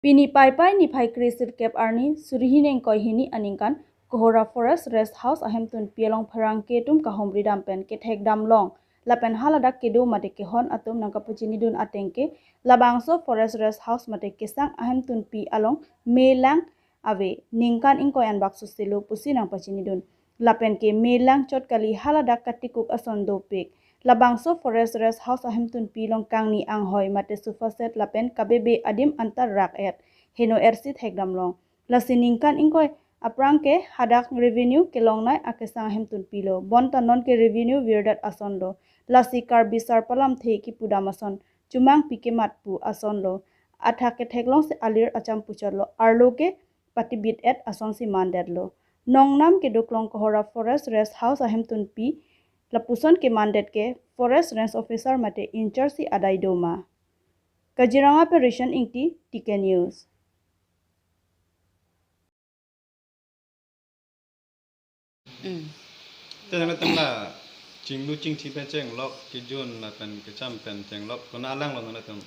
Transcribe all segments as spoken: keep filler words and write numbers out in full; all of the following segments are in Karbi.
Pini Paipai niphai kre sirkep arni suri hini ingkoi hini aningkan Kohora Forest Rest House ahemtunpi along pherangke atum kahumri dam pen kethek dam long lapen haladak kedo mate kehon atum nangkapachinidun ateng ke labangso Forest Rest House mate kesang ahemtunpi along me lang ave ningkan ingkoi anbak soselo pusi nangpachinidun. Lapen ke me lang chot kali haladak katikuk ason dopik. Labangso Forest Rest House ahemtunpi along kangni anghoi mate sofa set lapen kabebe adim anta rak et heno ersi thekdam long. Lasi ningkan ingkoi aphrang ke hadak revenue kelongnei akesang ahemtunpi lo. Bonta non ke revenue virdat ason lo. Lasi Karbi sarpo lamthe kipudam ason chumang pike mat pu ason lo. Athak ketheklong si alir acham puchot lo. Arlo ke patibit et ason si mandet lo. Nongnam kedoklong Kohora Forest Rest House ahemtunpi lapuson kemandet ke Forest Range Officer mate in-charge si adai doma. Kaziranga pen Rishan Ingti, T K News. Mm. Te nangtum la chinglu chingthi pen chenglok kejun lapen kecham pen chenglok kona alang lo nangtum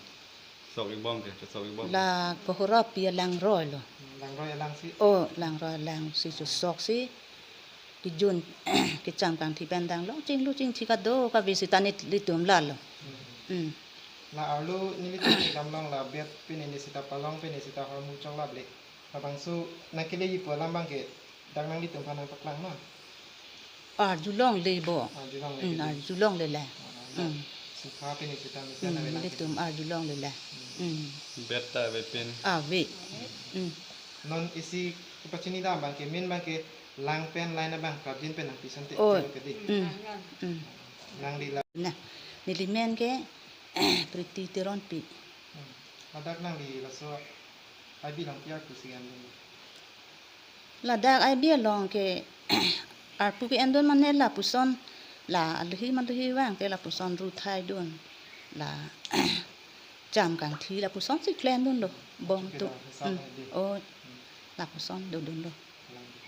sok ibom ke sok ibom. La Kohora pi alang roi lo. Langroi alang si. Oh, langroi alang si chosok si kejun kecham kangthi pen dang lo chinglu chingthi kado kabe sita nelitum la lo. Mm. La arlo nelitum kedam long la bet pini sita palong pini sita hormu chok la ble. Labangso nangkeleji pu alam abang ke dak nanglitum aphan nangpaklang ma? Arjulongle bo. Arjulongle. Mm, kedi. Arjulongle le. Ah, la. Mm. Sofa pini sita mesen. Mm, ave lang nelitum kedi. Arjulongle le. Mm. Mm. Bet ta ave pen. Ave. Mm. Non isi kepachini dam abang ke min abang ke lang pen line abang prapjin pen nangpi asonte. Oi. Kedi. Mm. Mm. Nangli la. Nah, neli men ke Priti Teronpi. Hmm. Ladak nangli laso I B along pi arpu si endun? Ladak I B along ke arpu ke-endun mane lapuson la alohi malohi vang te lapuson ru thai dun la cham kangthi lapuson si klem dun lo bong tu. Chukidar hisab. Hmm. I B. Oh, hmm, lapuson dodun lo.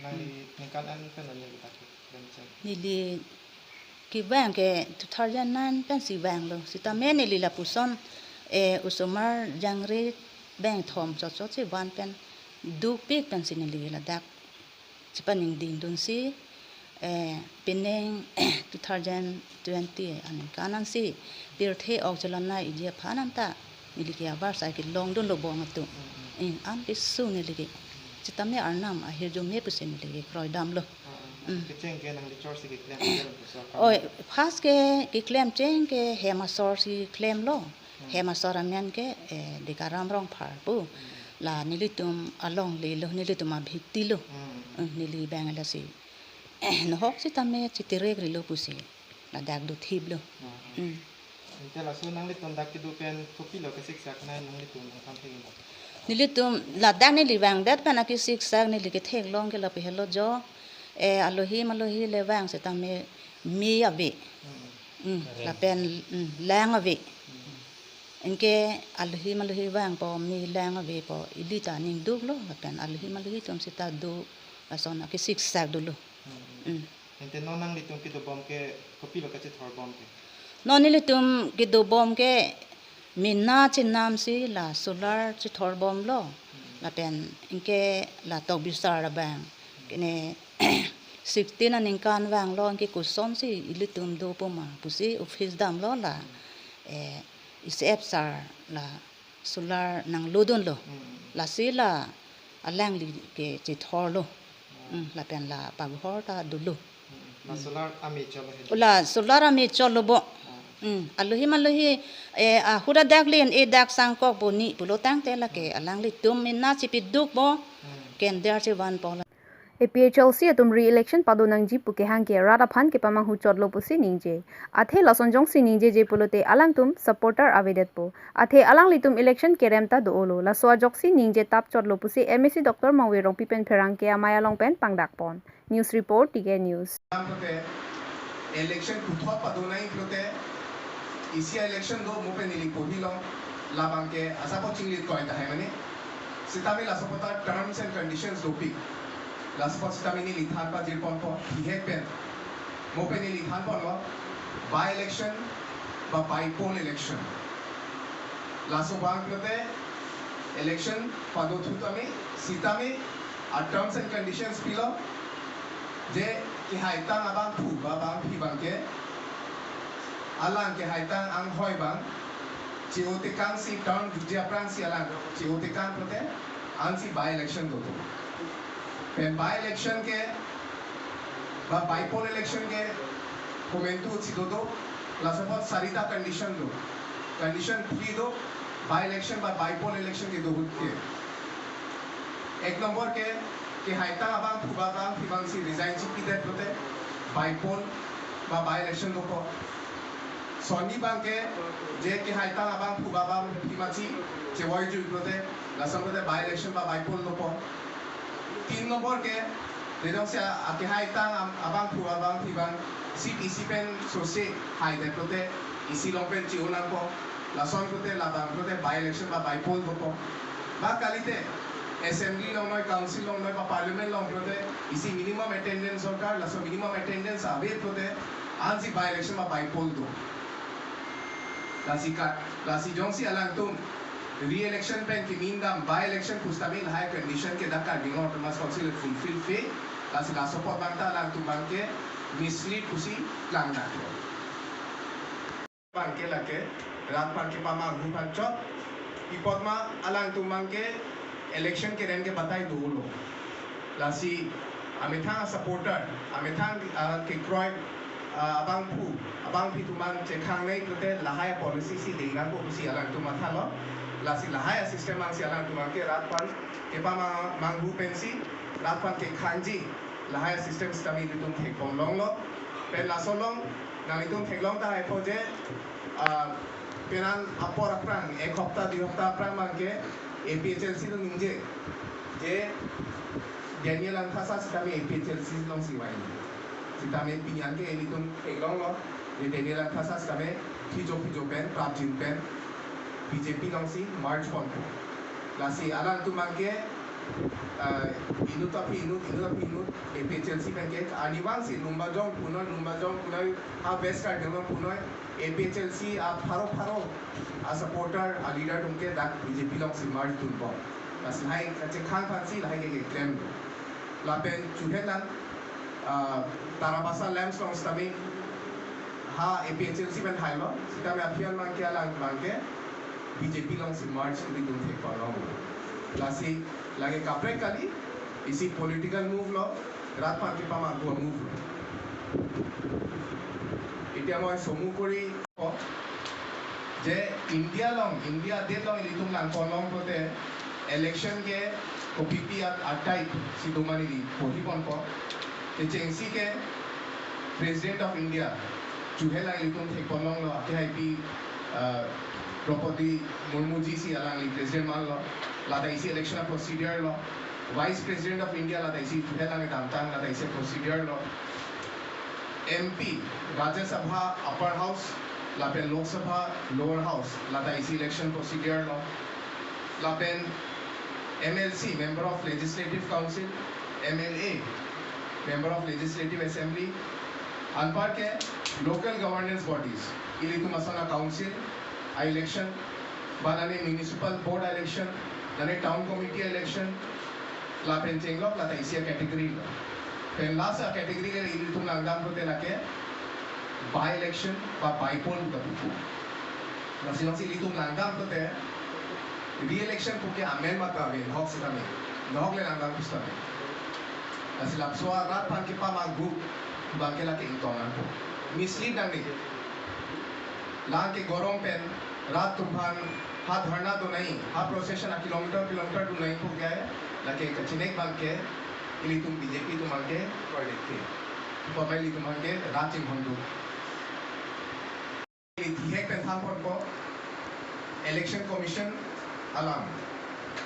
Nangli ningkan an pen nangli ladak klem cheng? Neli kevang ke two thousand nine pen si vang lo. Sitame neli lapuson, eh, osomar jangre bang thom chot chot si van pen dopik pen si neli ladak chepaningding dun si, eh, penang two thousand twenty aningkan an si pirthe ok chelonai iji aphan anta neli ke abar sai kelong dun lo bong atum. Mm, mm. In an keso neli ke. Sitame Arnam ahirjume pusi neli ke kroi dam lo. Ah, ah. Mm. Kecheng ke nangli chor si keklem, keklem pusi akam. Oi, first ke keklem cheng ke hem asor si klem lo. Hmm. Hem asor amen ke, eh, Dekaram Rongphar pu. Hmm. La nelitum alongle lo, nelitum abhiti lo. Hmm. Eh, neli bang lasi. Eh, nohok sitame chiterek rilo pusi ladak dothip lo. Hmm. Hmm. Ante laso nanglitum dak kedo pen kopilo kesiksak nai nanglitum nangthan thek-iklo? Nelitum ladak neli vangdet pen akesiksak neli ketheklong ke lapu helo jo. Eh, alohi malohi le vang sitame me ave. Hmm. Hmm, lapen, hmm, lang ave. Hmm. Anke alohi malohi vangpo, me lang avepo, ili ta ningduk lo, lapen alohi malohi atum sita do, lason akesiksak dolo. Hmm. Hmm. Ante non nanglitum kedobom ke kopilo kachethor bom ke? Non nelitum kedobom ke mena chenam si la solar chethor bom lo. Hmm. Lapen anke la Tokbisar abang. Kene sixteen aningkan vanglo anke kosonsi ilitum dopo ma pusi office damlo la, eh, E C F sir la solar nanglo dunlo. Hmm. Lasi la alangli ke chethorlo. Hmm. Hmm, lapen la paghor ta dolo. Hmm. La solar ame cholo he. La solar ame cholo bo. Ah. Hmm, alohi malohi, eh, ahura dak len e dak sangkok boni pulo tangte lake, hmm, alanglitum mena chipiduk bo. Hmm. Kender chevanpo la. A P H L C atum re-election pado nangji pu kehang ke rat aphan kepamanghu chotlo pusi ningje. Athe lason jongsi ningjeje pulote alangtum supporter avedetpo. Athe alanglitum election kerem ta do-olo. Laso ajoksi ningje tap chotlo pusi M A C Doctor Mangwe Rongpi pen pherangke amei along pen pangdakpon. News report, T K News. Election puthot padonai pulote isi election do mo pen neli pohi long labang ke asapo chinglit koi tahai mane. Sitame laso patta terms and conditions dopik. Laso patta sitame neli than pajirponpo, thihek pen. Mo pen neli thanponlo, by election, ba by poll election. Laso abang pulote Election pado thu tame, sitame a terms and conditions pilo, je kehaitang abangphu ba abangpi abangke, alang kehaitang anghoi abang che-o tekangsi, term jutji aphrangsi alang che-o tekang pulote, ansi by election dodo. Pen by election ke ba by poll election ke komantusi dodo, laso apot sarita condition do. Condition three do, by election ba by poll election kedo ahut ke. Ek number ke, kehaitang abangphu ba abangpi abangsi resign chipidet pulote, by poll ba by election dopo. Sonni abangke, je kehaitang abangphu ba abangpi amatsi chevoijui pulote, lason pulote by election ba by poll dopo. Tin number ke, je jongsi a, a kehaitang am-, abangphu abangpi abang seat isi pen sose haidet pulote, isi along pen che-o nangpo. Lason pulote labang pulote by election ba by poll dopo. Ba kalite assembly along noi, council along noi, ba parliament along pulote isi minimum attendance sorkar, laso minimum attendance ave pulote ansi by election ba by poll do. Lasi ka, lasi jongsi alangtum re-election pen kemin dam by election pusitame lahai condition ke dak Karbi Anglong Autonomous Council fulfill-ve, lasi laso apot abangta alangtum abangke mislead pusi klangdaklo. Abangke lake rat aphan kepamanghu aphan chot, pi apot ma alangtum abangke election kerem ke batai dolo. Lasi amethang supporter, amethang, ah, kekroi, ah, abangphu abangpi atum an chekhang nai pulote lahai policy si ding nangpo pusi alangtum mathalo. Lasi lahai system ansi alangtum abangke rat aphan kepamanghu pensi rat aphan kekhangji lahai system sitame ilitum thekponlonglo. Pen laso along nanglitum theklong tahai po je, ah, penang apor aphrang, ek hopta dui hopta aphrang abangke A P H L C along ningje je Daniel Langthasa sitame A P H L C alongsi vangji. Sitame pini an ke ilitum theklonglo je Daniel Langthasa sitame phijo phijo pen, prapjin pen B J P alongsi merge ponpo. Lasi alangtum abangke, ah, inut aphi inut, inut aphi inut, A P H L C abangke arnivang si Lumbajong punoi, Lumbajong punoi, ha West Karbi Anglong punoi, A P H L C apharo pharo asupporter, aleader atumke dak B J P alongsi merge dunpo. Lasi lahai kachekhang aphansi lahai ke keklem. Lapen chuhelang, ah, Tarabasa Lamps along sitame ha A P H L C pen hailo, sitame aphi an abangke alang abangke B J P alongsi merge kuri dun thekponlonglo. Lasi lake kaprek kali, isi political move lo, rat aphan kepamanghu a-move lo. Etiya moi somu kori je India along, India adet along ilitum langponlong pulote election ke kopipi a, a-type si do ma neli porhi ponpo. Kechengsi ke President of India, chuhelang ilitum thekponlonglo, akehaipi, ah, Droupadi Murmu ji si alangli President manlo, lata isi election a-procedure lo. Vice President of India lata isi chuhelang damtang, lata isi procedure lo. M P, Rajya Sabha Upper House lapen Lok Sabha Lower House, lata isi election procedure lo. Lapen M L C, Member of Legislative Council, M L A, Member of Legislative Assembly, anparke local governance bodies, ilitum ason a-council a-election, ba nane municipal board election, nane town committee election, lapen chenglok lata isi a-category lo. Pen last a-category ke ilitum langdam pulote lake by election ba by poll puta pupu. Lasi jongsi ilitum langdam pulote re-election puke amen mata ave, hok sitame, hok le langdam pusitame. Lasi laso a-rat aphan kepamanghu abangke lake ingtong nangpo. Mislead nangne. Lang ke gorom pen rat atum aphan ha dharna do nai, ha procession a-kilometer kilometer do nai puke, lake kachinek abangke ilitum B J P atum abangke koi leke. Pabai ilitum abangke rat chinghon do. Ili thihek pen than ponpo Election Commission alam.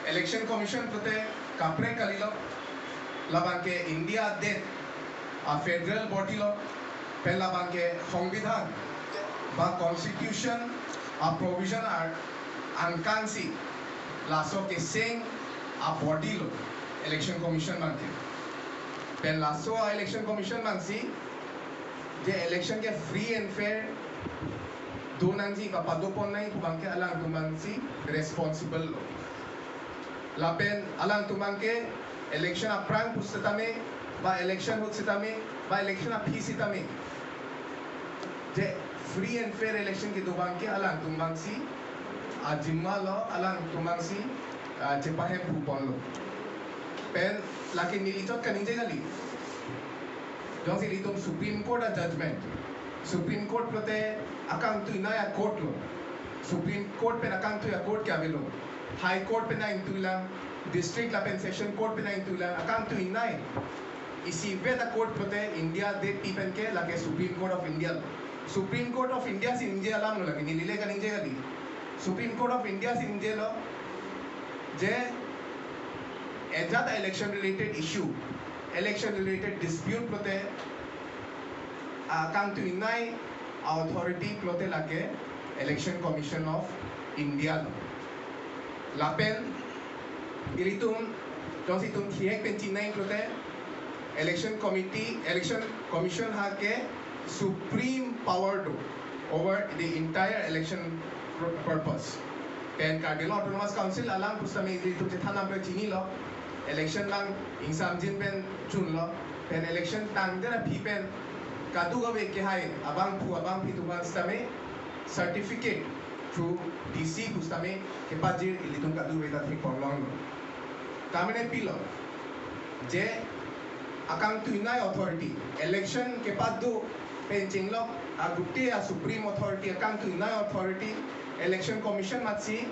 Election Commission pulote kaprek kalilo, labangke India adet a-federal body lo, pen labangke songbidhan ba constitution a-provision a-, angkangsi laso keseng a-body lo Election Commission abangke. Pen laso a-Election Commission abangsi je election ke free and fair do nangji ba pado pon nangji pu abangke alangtum abangsi responsible lo. Lapen alangtum abangke election aphrang pusitame, ba election ahut sitame, ba election aphi sitame, je free and fair election kedo abangke alangtum abangsi ajima lo, alangtum abangsi, ah, chepahemphu ponlo. Pen lake neli chot kaningje kali. Jongsi ilitum Supreme Court a-judgment. Supreme Court pulote akangtui inai a-court lo. Supreme Court pen akangtui a-court ke avelo. High Court pen ingtuilang, District lapen Session Court pen ingtuilang, akangtui inai isivet a-court pulote India adet pen ke lake Supreme Court of India lo. Supreme Court of India si ningje alam lo lake, neli le kaningje kali. Supreme Court of India si ningjelo je ajat a-election related issue, election related dispute pulote akangtui inai a-authority pulote lake Election Commission of India lo. Lapen ilitum, jongsi itum thihek pen chinine pulote, Election Committee, Election Commission ha ke supreme power do over the entire election pur-, purpose. Pen Karbi Anglong Autonomous Council alam pusitame ilitum chethan nangpo, chinilo. Election abang ingsamjin pen chunlo. Pen election tangdet aphi pen kadokave kehai abangphu abangphi atum aphan sitame certificate through D C pusitame kepajir ilitum kadokave ta thek ponlonglo. Tamane pilo, je akangtui inai authority, election kepado pen chenglok agute a-supreme authority akangtui inai authority, Election Commission amatsi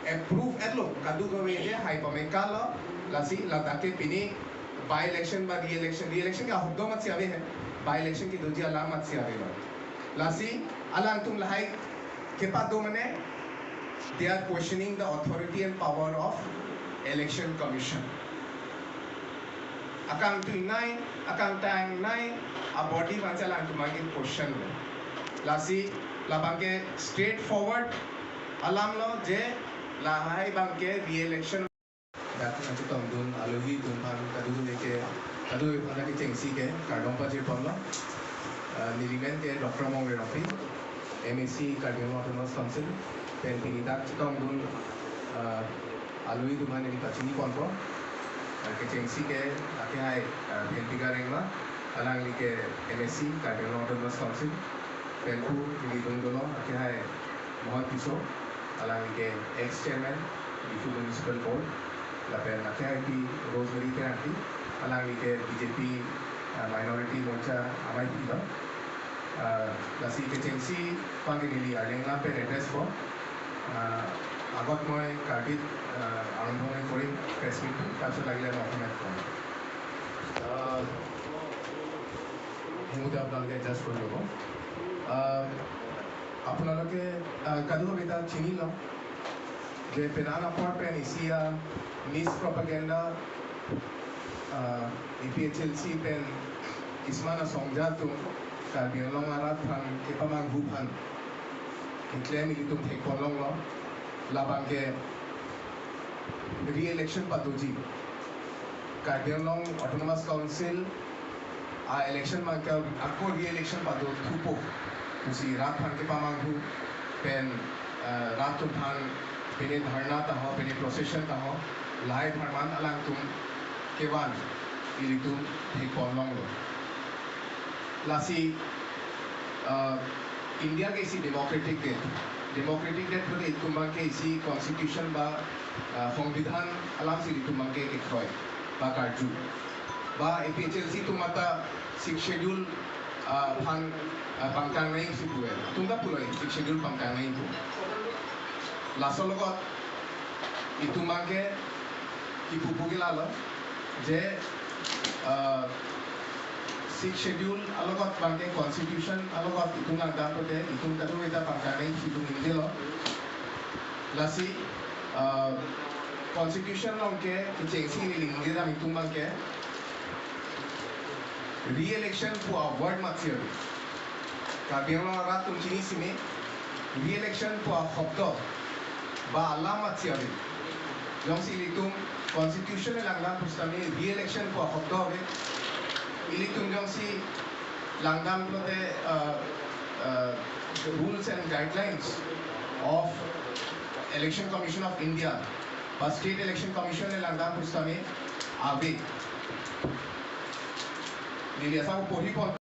approve etlo, kadokave je hai pamekalo, lasi ladak ke pini by-election ba re-election, re-election ke ahokdom amatsi ave he, by-election kedoji alam amatsi avelo. Lasi alangtum lahai kepado mane, they are questioning the authority and power of Election Commission. Akangtui inai, akangtang inai a-body abangsi alangtum abangke question lo. Lasi labangke straightforward alam lo je lahai abangke re-election. Dak nangchetongdun alohi atum aphan kadokave ke, kadokave aphan kechengsi ke kardom pajir ponlo. Ah, neli men ke Doctor Mongve Rongpi, M A C Karbi Anglong Autonomous Council, pen pini dak chetongdun, ah, alohi atum aphan neli pachini ponpo. Ah, kechengsi ke akehai, ah, Bhenpika Rengma, alangli ke M A C Karbi Anglong Autonomous Council, pen pu neli dungdolo akehai Mohon Tisso, alangli ke ex-chairman, Diphu Municipal Board, lapen akehai Pi Rosemary Terangpi, alangli ke B J P, ah, Minority Morcha amei pilo. Ah, lasi kechengsi abangke neli arleng lam pen address po. Ah, আগত মই কাৰ্বিত, ah, আৰম্ভণি কৰিম প্ৰেছ মিটটো, তাৰপিছত লাগিলে মই অসমীয়াত কম। Ah, মোৰ মতে আপোনালোকে এডজাষ্ট কৰি ল'ব। Ah, আপোনালোকে, ah, kadokave ta chinilo je penang apor pen isi a-mispropaganda, ah, A P H L C pen kisman asongja atum Karbi Anglong arat aphan kepamanghu aphan keklem ilitum thek ponlonglo, labangke re-election padoji. Karbi Anglong Autonomous Council a-election abangke ako re-election pado thupo pusi rat aphan kepamanghu pen, eh, rat atum aphan pine dharna ta ho, pine procession ta ho, lahai apharman alangtum kevan ilitum thek ponlonglo. Lasi, eh, India ke isi democratic det. Democratic det pulote itum abangke isi constitution ba, eh, songbidhan alamsi itum abangke kekroi ba karju. Ba A P H L C atum mate Sixth Schedule, ah, aphan, ah, pangtang nangji pusi pu-e. Atum ta pulo Sixth Schedule pangtang nangji pu. Laso alogot itum abangke kipu puke lalo je, ah, Sixth Schedule alogot abangke constitution alogot itum langdam pulote itum kadokave ta pangtang nangji pusi itum ningjelo. Lasi, ah, constitution along ke kechengsi neli ningjedam itum abangke re-election pu a-word amatsi ave. Karbi Anglong arat atum chini sime, re-election pu ahokdom ba alam amatsi ave. Jongsi ilitum constitution langdam pusitame re-election pu ahokdom ave. Ilitum jongsi langdam pulote, uh, uh, rules and guidelines of Election Commission of India, Ba State Election Commission le langdam pusitame ave. Neli asap porhi pon.